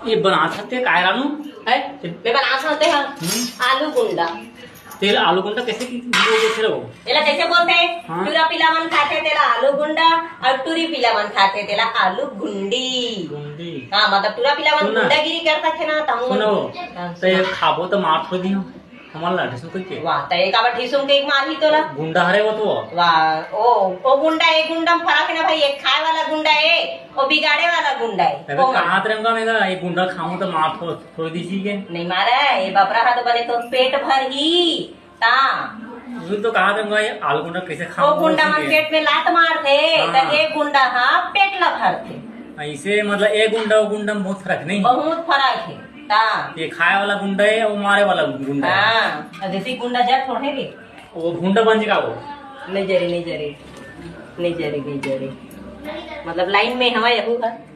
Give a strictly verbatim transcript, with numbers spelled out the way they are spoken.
ये बनात हस ते काय रानू? है? मैं बनात हस ते हा। हम्म। आलू गुंडा। तेला आलू गुंडा कैसे की-, बोल देथे रे वो? एला कैसे बोलथे? हाँ। टूरा पीला मन खाथे तेला आलू गुंडा, अउ टूरी पीला मन खाथे तेला आलू गुंडी। गुंडी। हाँ, मतलब टूरा पीला मन सुन ना। गुंडागिरी करत हे ना, तहूँ सुनो, हाँ, तो ये सुना। खाबो तो मार थोड़ी दियो। हमन ला ढिसुम कहिके। वाह, त ए काबर ढिसुम कहिके मारही तोला? गुंडा हरे वो तो। वाह, ओ, ओ गुंडा, ए गुंडा म फरक हे ना भाई, एक खाए वाला गुंडा ए, ओ बिगाड़े वाला गुंडा ए। अबे ओ कहाँ ते रहूंगा मैं ना, ये गुंडा खाऊं तो मार थो-, थोड़ी दी के। नहीं मारा, ये बपरा हा तो बने तो पेट भर ही, ता। वो तो कहाँ ते रहूंगा, ये आलू गुंडा कैसे ओ खाऊं गुंडा मन के? पेट में लात मारथे, हाँ। त ए गुंडा हा पेट ला भरथे। ऐसे मतलब ए गुंडा, ओ गुंडा में बहुत फरक नहीं? बहुत फरक हे। ता। ये खाए वाला गुंडा है, वो मारे वाला गुंडा है। हाँ, और जैसे गुंडा जा थोड़े के। वो गुंडा बन जाएगा वो। नहीं जा रही, नहीं जा रही। नहीं जा रही, नहीं जा रही। मतलब लाइन में हवा यहू है।